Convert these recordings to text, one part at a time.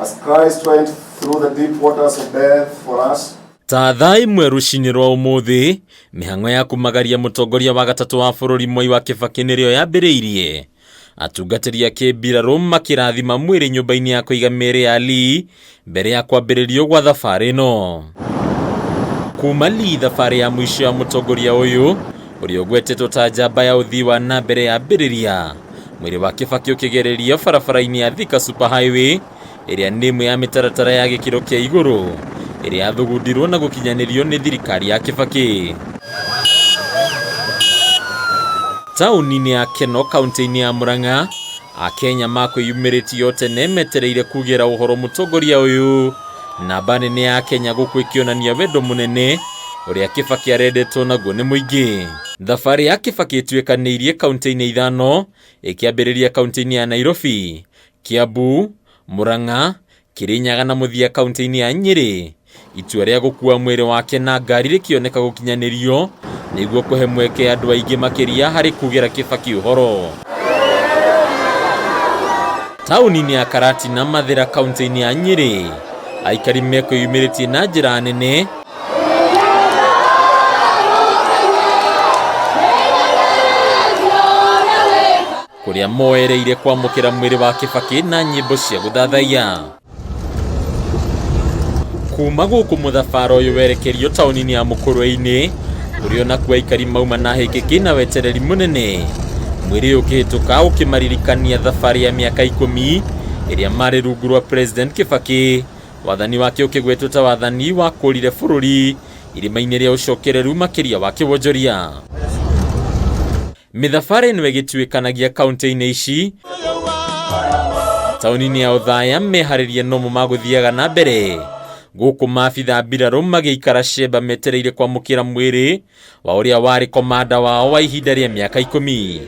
As Christ went through the deep waters of death for us, Ta thaa 1 rũcinĩ rwa ũmũthĩ, mĩhang'o ya kumagaria mũtongoria wa gatatũ wa bũrũri Mwai wa Kĩbakĩ nĩrĩo yambĩrĩirie. Atungatĩri a kĩmbirarũ makĩrathima mwĩrĩ nyũmba-inĩ ya kũiga mĩĩrĩ ya Lee mbere ya kwambĩrĩrio gwa thabarĩ ĩno. Kuma Lee thabarĩ ya mũico ya mũtongoria ũyũ ũrĩa ũgwetetwo ta njamba ya ũthii wa na mbere yambĩrĩria. Mwĩrĩ wa Kĩbakĩ ũkĩgererio barabara-inĩ ya Thika Super Highway ĩrĩa nĩ ĩmwe ya mĩtaratara ya gĩkĩro kĩa igũrũ ĩrĩa yathugundirwo na gũkinyanĩrio nĩ thirikari ya Kĩbakĩ. Taũni-inĩ ya Keno kaunti-inĩ ya Murang'a, Akenya makwĩyumĩrĩtie o tene metereire kugĩra ũhoro mũtongoria ũyũ. Namba nene ya Akenya gũkũ ĩkĩonania wendo mũnene ũrĩa Kĩbakĩ arendetwo naguo nĩ mũingĩ. Thabarĩ ya Kĩbakĩ ĩtuĩkanĩirie kaunti-inĩ 5 ĩkĩambĩrĩria kaunti-inĩ ya Nairobi, Kiambu, Murang'a, Kirinyaga na mũthia kaunti-inĩ ya Nyĩrĩ. Itua rĩa gũkua mwĩrĩ wake na ngari rĩkĩoneka gũkinyanĩrio nĩguo kũhe mweke andũ aingĩ makĩria harĩ kugĩra Kĩbakĩ ũhoro. Taũni-inĩ ya Karatina Mathĩra kaunti-inĩ ya Nyĩrĩ, aikari mekwĩyumĩrĩtie na njĩra nene kũrĩa moereire kwamũkĩra mwĩrĩ wa Kĩbakĩ na nyĩmbo cia gũthathaiya. Kuma gũkũ mũthabara ũyũ werekerio taũni-inĩ ya Mũkũrwe-inĩ ũrĩa onakuo aikari mauma na hĩkĩkĩ na wetereri mũnene. Mwĩrĩ ũyũ ũkĩhĩtũka ũkĩmaririkania thabarĩ ya mĩaka 10 ĩrĩa marĩ rungu rwa President Kĩbakĩ. Wathani wake ũkĩgwetwo ta wathani wa kũrire bũrũri irĩma-inĩ rĩa ũcokereru makĩria wa kĩwonjoria. Mĩthabara ĩno ĩgĩtuĩkanagia kaunti-inĩ ici taũni-inĩ ya Othaya meharĩria nomo magũthiaga na mbere gũkũ maabitha mbirarũ magĩikara cemba metereire kwamũkĩra mwĩrĩ wa ũrĩa warĩ komanda wao wa ihinda rĩa mĩaka 10.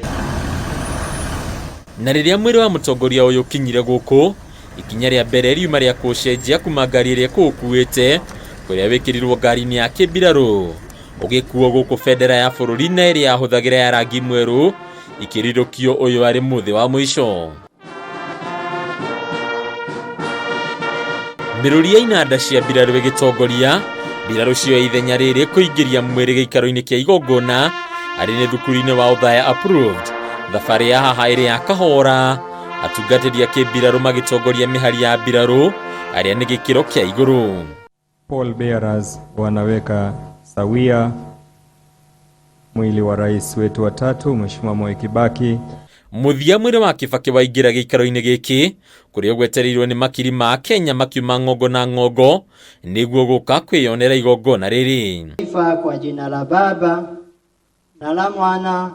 Na rĩrĩa mwĩrĩ wa mũtongoria ũyũ ũkinyire gũkũ, ikinya rĩa mbere riuma rĩa kũũcenjia kuma ngari ĩrĩa ĩkũũkuĩte kũrĩa wĩkĩrirwo ngari-inĩ ya kĩmbirarũ ũgĩkuo gũkũ bendera ya bũrũri na ĩrĩa yahũthagĩra ya rangi mwerũ ikĩrirũkio ũyũ arĩ mũthĩ wa mũico. Mĩrũri ya inanda cia mbirarũ ĩgĩtongoria mbirarũ cioya ithenya rĩrĩ kũingĩria mwĩrĩ gĩikaro-inĩ kĩa igongona arĩ nĩ thukuru-inĩ wa Othaya Approved. Thabarĩ ya haha ĩrĩ ya kahora, atungatĩri a kĩmbirarũ magĩtongoria mĩhari ya mbirarũ arĩa nĩ gĩkĩro kĩa igũrũ. Pall bearers wanaweka sawia mwili wa rais wetu wa tatu Mheshimiwa Mwai Kibaki. Mũthia mwĩrĩ wa Kĩbakĩ waingĩra gĩikaro-inĩ gĩkĩ kũrĩa ũgwetereirwo nĩ makiri ma Kenya makiuma ng'ongo na ng'ongo nĩguo gũka kwĩyonera igongona rĩrĩ. Sifa kwa jina la Baba na la Mwana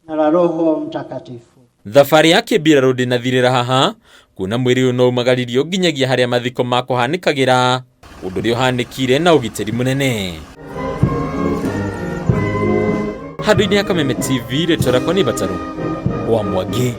na la Roho Mtakatifu. Thabarĩ ya kĩmbirarũ ndĩnathirĩra haha kuona mwĩrĩ ũyũ no umagaririo nginyagia harĩa mathiko makũhanĩkagĩra ũndũ ũrĩa ũhanĩkire na ũgitĩri mũnene. Handũ-inĩ ha Kameme TV rĩtwa rĩakwa nĩ Bataru wa Mwangi.